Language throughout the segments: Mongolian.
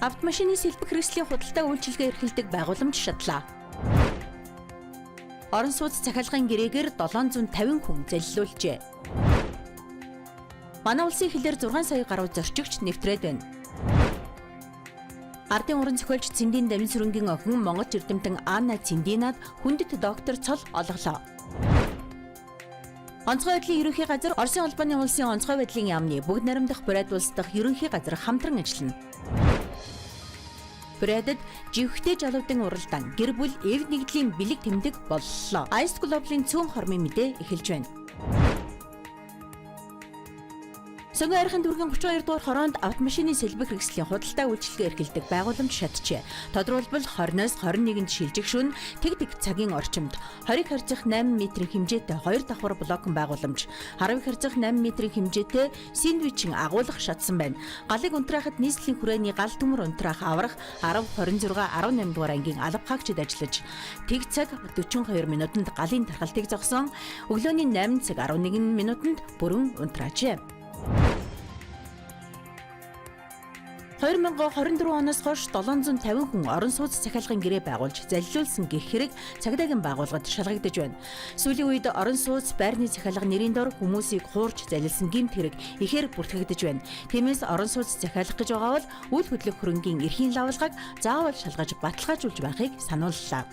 Автомашины сэлбэг хэрэгслийн худалдаа үйлчилгээ эрхэлдэг байгууламж шатлаа. Орон сууц захиалгын гэрээгээр 750 хүн залилуулжээ. Манай улсын хилээр 6 сая гаруй зорчигч нэвтрээд байна. Ардын уран зохиолч Цэндийн Дамин сүрэнгийн охин Монгол эрдэмтэн Анна Цэндинад хүндэт доктор цол олголоо. Онцгой байдлын ерөнхий газар Оросын холбооны улсын онцгой байдлын яамны бүгд найрамдах Бурайд улс дахь ерөнхий газар хамтран ажиллана. Бурайдад живхтэй жалуудын уралдаан гэр бүл эв нэгдлийн бэлэг тэмдэг боллоо. Ice Global-ын цөөн хормын мэдээ эхэлж байна. Сонгон архин дүүргийн 32 дугаар хороонд автомашины сэлбэг хэрэгслийн худалдаа үйлчилгээ эрхэлдэг байгууламж шатжээ. Тодорхойлбол 20-оос 21-нд шилжих шөнө тэг тэг цагийн орчимд 20 харьцах 8 метрийн хэмжээтэй 2 давхар блокон байгууламж, 10 харьцах 8 метрийн хэмжээтэй сэндвичин агуулгах шатсан байна. Галыг унтраахад нийслэлийн хүрээний гал төмөр унтраах аврах 10, 26, 18 дугаар ангийн алба хаагчид ажиллаж тэг цаг 42 минутанд галын тархалтыг зогсоон өглөөний 8 цаг 11 минутанд бүрэн унтраажээ. 2024 оноос хойш 750 хүн орон сууц захиалгын гэрээ байгуулж залилуулсан гэх хэрэг цагдаагийн байгууллагад шалгагдаж байна. Сүүлийн үед орон сууц байрны захиалга нэрийн дор хүмүүсийг хуурч залилсан гэмт хэрэг ихээр бүртгэгдэж байна. Тиймээс орон сууц захиалах гэж байгаа бол үйл хөдлөх хөрөнгийн эрхийн лавлгааг заавал шалгаж баталгаажуулж байхыг санууллаа.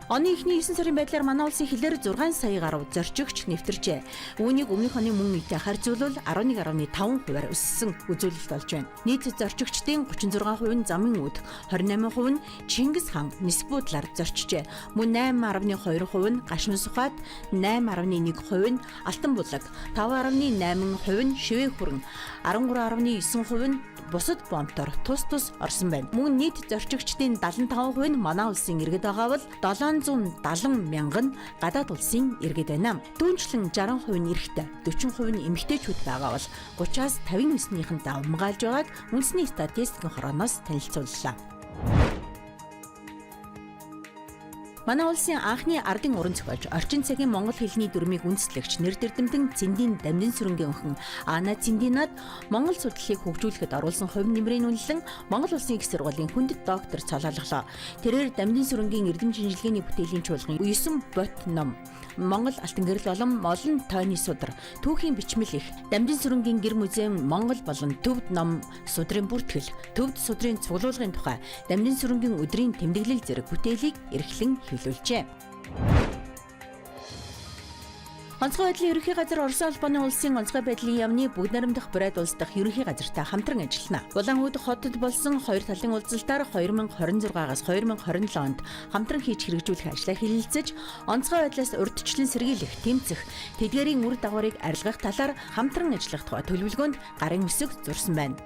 Оны эхний 9 сарын байдлаар манай улсын хилээр 6 сая гаруй зорчигч нэвтэрчээ. Үүнийг өмнөх оны мөн үетэй харьцуулбал 11.5 хувиар өссөн үзүүлэлт болж байна. Нийт зорчигчдын 36% нь замын үд, 28% нь Чингис хаан нисэх буудлаар зорчжээ. Мөн 8.2% нь Гашуун Сухад, 8.1% нь Алтан булаг, 5.8% нь Шивээ хүрэн, 13.9% нь бусад бомтоор тус тус орсон байна. Мөн нийт зорчигчдын 75% нь манай улсын иргэд байгаа бол 770 мянган нь гадаад улсын иргэд байна. Түүнчлэн 60% нь эрэгтэй, 40% нь эмэгтэйчүүд байгаа бол 30-аас 59-ийнхэн давмгаалж байгааг үндэсний статистикийн хорооноос танилцууллаа. Манай улсын анхны ардын уран зохиолч, орчин цагийн монгол хэлний дүрмийг үндэслэгч, нэр дэвдэмтэн Цэндийн Дамдин сүрэнгийн охин Ана Цэндинад Монгол судлалыг хөгжүүлэхэд оруулсан хувь нэмрийн үнэлэн Монгол Улсын их сургуулийн хүндэт доктор цол олголоо. Тэрээр Дамдин сүрэнгийн эрдэм шинжилгээний бүтээлийн чуулган 9 бот ном, Монгол алтан гэрэл болон молон тойны судар, түүхийн бичмэл их, Дамдин сүрэнгийн гэр музейн Монгол болон төвд ном судрын бүртгэл, төвд судрын цуглуулгын тухай, Дамдин сүрэнгийн өдрийн тэмдэглэл зэрэг бүтээлийг эрхлэн хэвлүүлжээ. Онцгой байдлын ерөнхий газар Оросын холбооны улсын онцгой байдлын яамны бүгд найрамдах Бурайд улс дахь ерөнхий газартай хамтран ажиллана. Улаан Үүд хотод болсон хоёр талын уулзалтаар 2026-аас 2027 онд хамтран хийж хэрэгжүүлэх ажлаа хэлэлцэж, онцгой байдлаас урьдчилан сэргийлэх, тэмцэх, тэдгээрийн үр дагаврыг арилгах талаар хамтран ажиллах тухай төлөвлөгөөнд гарын үсэг зурсан байна.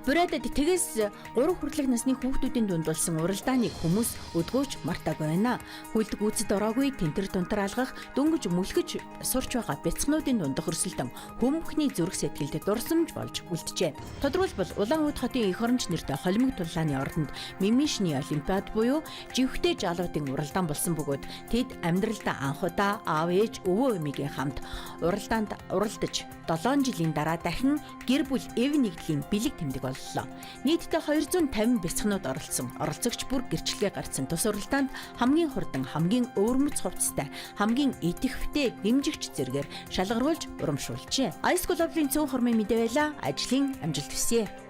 Бурайдад тэгээс 3 хүртэлх насны хүүхдүүдийн дунд болсон уралдааныг хүмүүс өдгөөч мартаагүй байна. Хүлд гүйцэд ороогүй тэнтэр тунтар алгах, дөнгөж мүлгэж сурч байгаа бяцхнуудын дундах өрсөлдөн хүмүүхний зүрх сэтгэлд дурсамж болж үлджээ. Тодорхойлбол Улаан Үүд хотын эх оронч нэртэй холимог тулааны ордонд Мимишний олимпиад буюу живхтэй жалуудын уралдаан болсон бөгөөд тэд амьдралдаа анх удаа аав ээж өвөө эмээгийн хамт уралдаанд уралдаж 7 жилийн дараа дахин гэр бүл эв нэгдлийн бэлэг тэмдэг боллоо. Нийтдээ 250 бяцхнууд оролцсон. Оролцогч бүр гэрчлэгээ гарцсан тус уралдаанд хамгийн хурдан, хамгийн өвөрмөц хувцастай, хамгийн идэвхтэй дэмжигч зэргээр шалгаруулж урамшуулжээ. Ice Global-ын цөөн хормын мэдээ байла. Ажлын амжилт хүсье.